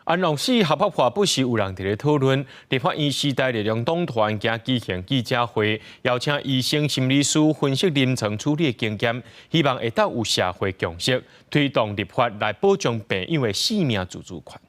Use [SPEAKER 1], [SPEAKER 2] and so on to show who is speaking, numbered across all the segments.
[SPEAKER 1] 安樂死合法化不時有人佇咧討論。立法院時代力量黨團今舉行記者會，邀請醫生、心理師分析臨床處理的經驗，希望會當有社會共識，推動立法來保障病友的生命自主權。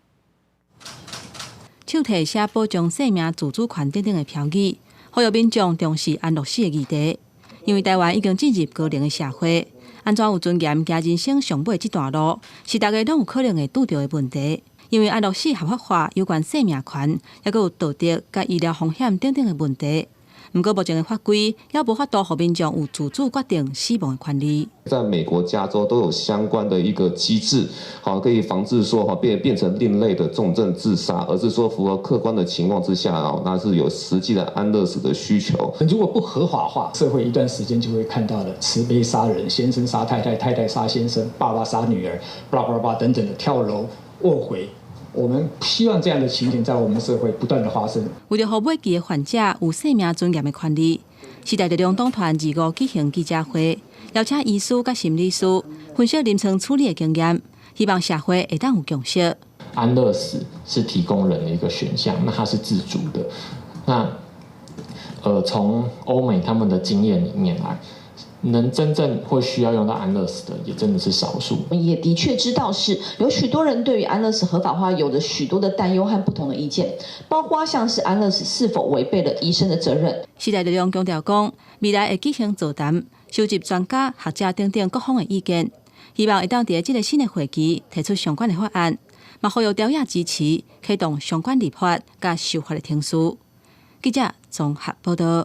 [SPEAKER 2] 手提寫保障生命自主權等等的標語，呼籲民眾重視安樂死的議題。因為台灣已經進入高齡的社會，按怎有尊嚴行人生上尾這段路，是大家攏有可能會拄著的問題。因為安樂死合法化有關生命權，抑閣有道德佮醫療風險等等的問題。毋過目前的法規猶無法度予民眾有自主決定死亡的權利。
[SPEAKER 3] 在美國加州都有相關的一個機制，好可以防治說哈變成另類的重症自殺，而是說符合客觀的情況之下啊，那是有實際的安樂死的需求。
[SPEAKER 4] 如果不合法化，社會一段時間就會看到的慈悲殺人，先生殺太太，太太殺先生，爸爸殺女兒，blah blah blah 等等的跳樓臥軌。我們希望這樣的情形在我們社會不斷的發生。
[SPEAKER 2] 為著予末期的患者有生命尊嚴的權利，時代力量黨團25舉行記者會，邀請醫師佮心理師分析臨床處理的經驗，希望社會會當有共識。
[SPEAKER 5] 安樂死是提供人的一個選項，那它是自主的。那，從歐美他們的經驗裡面來，能真正會需要用到安樂死的，也真的是少數。
[SPEAKER 6] 也的確知道是有許多人對於安樂死合法化有着許多的擔憂和不同的意見，包括像是安樂死是否違背了醫生的責任。
[SPEAKER 2] 時代力量強調講，未來會舉行座談，收集專家、學者等等各方的意見，希望會當佇這個新的會期提出相關的法案，嘛呼籲朝野支持啟動相關立法佮修法的程序。記者綜合報道。